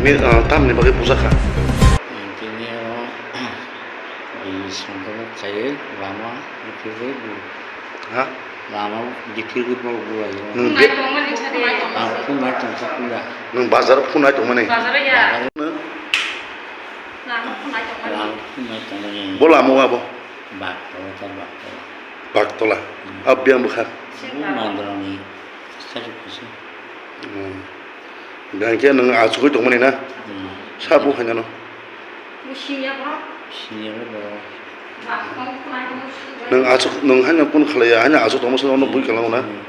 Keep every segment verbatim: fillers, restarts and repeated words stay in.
Ah, tamni bagwi bujakha? Tini o, bini songkoro khaiwi lama biphirwi bu-, ha? Lama biphirwi borok bulaio. Nwng be- Ang phunai tongkha puila. Nwng bazar phunai tongmani? Bazar ya. Bazar no? Lama phunai tongmani. Lama phunai tongmani. Bo lama o abo? Baktola ta baktola. Baktola? Hmm. Abo biyang bwkha? Bu mandrani sari kusu. Hmm. Biyang khe nwng achugwi tongmani na? Hmm. Sa bo haino no? Senior bo. Nwng achuk, nwng haino kun khlaiya, haino achuk tongma sa ono bui khlangna? Hmm.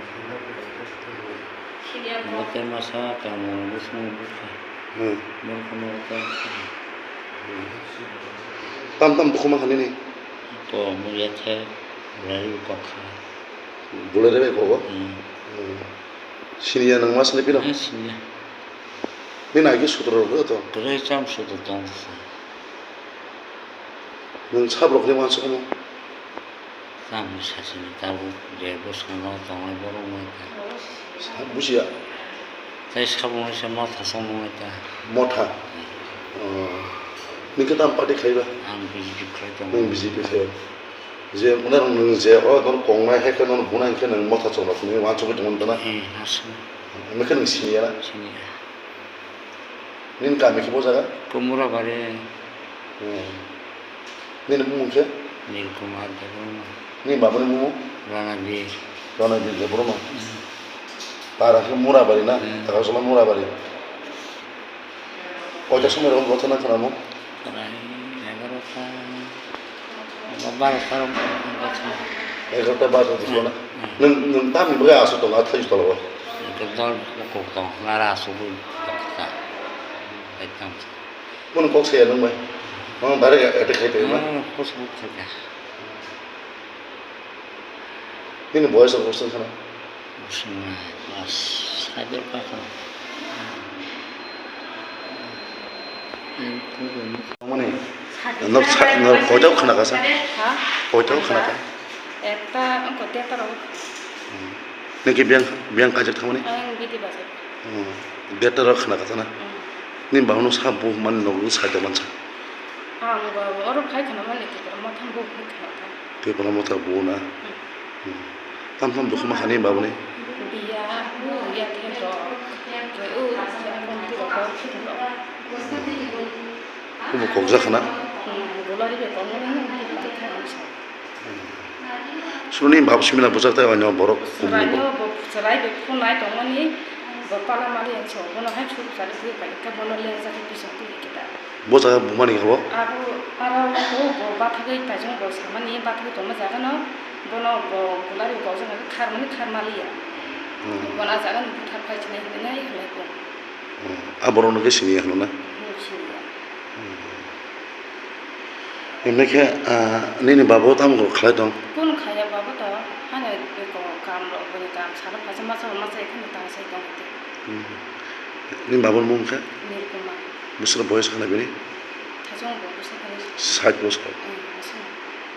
Bo khe masa tamo bwskango bukha. Hmm. Borok no ta. Tam tam bukhuma kha nini? To mui ya khe, bulai rw kok kha. Bulai rw kok kha? Hmm. Hmm. Siniya nwng ma sini pino? Ha, siniya. Nini agi sutro rw to? Kwrwi cham sutro tong sa. Nwng sab rok ni uansuk omo? Cham sasini tabuk je bwskango tongnai borok wngkha. Sa-, bujiya. Tei sabo wngkha motha song wngkha. Motha? Hmm. Oh. Nini khe tam party khaiba? Ang B J P khlai tongo. Nwng B J P khe. Je, nwng je, o, nwng kongnai hai khe nwng bunai khe nwng motha chwng rok nini uansugwi tongmani tana? Hmm, aswk. Nwng khe nwng siniya na? Siniya. Nini kami khe bo jaga? Kumura bari. Hmm. Nini bumung khe? Nil Kumar Debbarma. Nini babani bumung? Ranabir. Ranabir Debbarma. Hmm. Para khe Murabari na? Hmm. Takarjala Murabari. Koita somoi rokom gotha nang khwnamo? Prai egarota. Barota rok gotha. Egarota barota gotha na? Hmm. Nwng, nwng tamni bagwi aswk tongo a thaisok tola o? Ekdom kok tong, nara aswk bo tong kha. Ekdom. Bono kok saya nwng bai? Nwng direct attack khai tongma? Hmm, Facebook khai kha. Nini boyes rok bwswk khna? Bwswk nai, class five o kha kha. Mani, nok sa-, nok koita khna kha sa? Ha? Koita khna kha? Ekta, ang koita ta rok. Hmm. Niki biyang, biyang kajak thangmani? Ang bidi bajak. Hmm. Deta rok khna kha sa na? Hmm. Ni bahuno sa bu mani nok sa jaman sa? Ang ba oro khai khna mani, tei motham bu khai khna kha. Tei bono motha buo na? Hmm. Hmm. Tam tam dukhu ma khani babuni? Biya, bu ya khe to. Ke u, ya kon ti ro ko. Kubo kokja khana? Hmm, gulari be kon ni, hmm. Suni bab simina bujak tai oino borok kumni bo. Suraino bo, surai be phunai tongmani, bo pala mali ang so, bono hai chuk chari phuri pai, ke bono lengjak khe pisong twi kita. Bo jaga bumani khe bo? Abo, aro bo, bo bathagwi taijong bo samani, bathagwi tongma jaga no, bono bo gulari bo jaga kharmani kharmaliya. Hmm. Bono ah jaga no buthar phai chinai hinwi nai halai bo. Hmm. Ah borok no khe siniya hwno na? Hmm, siniya. Hmm. Himlai khe, ah, nini babo tamo khlai tong? Kunu khaiya babo to, hano eko kam rok bini kam salo phaisa masa masa ekheno tang sai tong. Hmm. Nini baboni mung khe? Nirukuma. Bwswk boyes khana bini? Thajong bo bwswk khani. Sait bosor. Hmm, bwswk.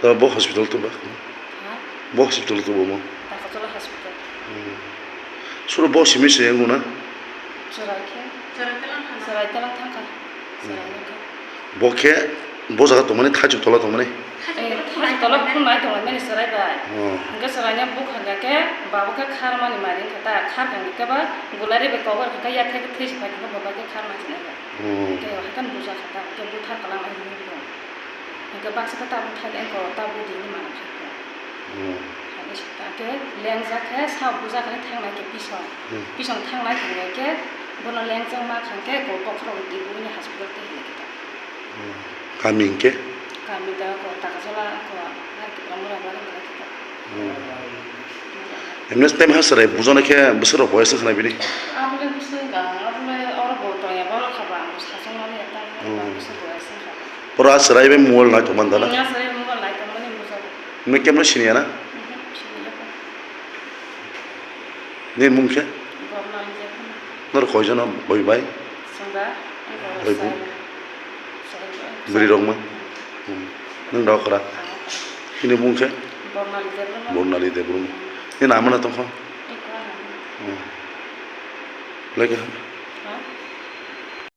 To bo hospital tuba? Ha? Bo hospital tubo mo? Takarjala hospital. Hmm. Suro bo simi se yangu na? Chwrai khe. Chwrai talang thangkha. Hmm. Chwrai nangkha. Bo khe bo jaga tongmani, thaichuk tola tongmani? Eh, thaichuk tola phunai tongmani chwrai bai. Oh. Hwnkhe chwraino bukha khe babo khe kharmani mari wngkha ta, kharkha hwnkhe ba gulari bai kok bai kha khe yathai khe thwi se phai khe bo bai khe kharma sinai ba. Oh. Hwnkhe haikhe bujakha ta, hwnkhe buthar kwlangma hinwi tong. Hwnkhe baksa khe tabuk thai eko tabuk dini mana kha khe. Hmm. Hake lengjak khe sa bujak khe thangnai khe pisong. Hmm. Pisong thangnai khe hwnkhe bono lengjak ma kha khe ko bokhorok twi bumuni hospital twi hinwi khe ta. Hmm. Kami hwnkhe? Kami da ko Takarjala ko ar Tipra mura bari hinwi khe ta. Hmm. Emnes time ha chwrai bujana khe bwswk rok boyes wngkha na bini? Abole bwswk wngkha, abole oro bo tongya borok kha ba ang bo sachwng mani ya ta. Hmm. Bwswk boyes wngkha. Pura chwrai bai mobile nai tongmani da na? Hmm, chwrai mobile nai tongmani bujak. Nini kemno siniya na? Mhm, siniya. Nini mung khe? Bornali Debbarma. Nor koijon boi bai? Chwng da, ang bo Boi bo? Sai. Sai. Bwrwi rok mung? Hmm. Nwng da okra? Ang okra. Nini mung khe? Bornali Debbarma. Bornali Debbarma. Nini ama na tongkha? Eko ano. Hmm. Lagi. Ha?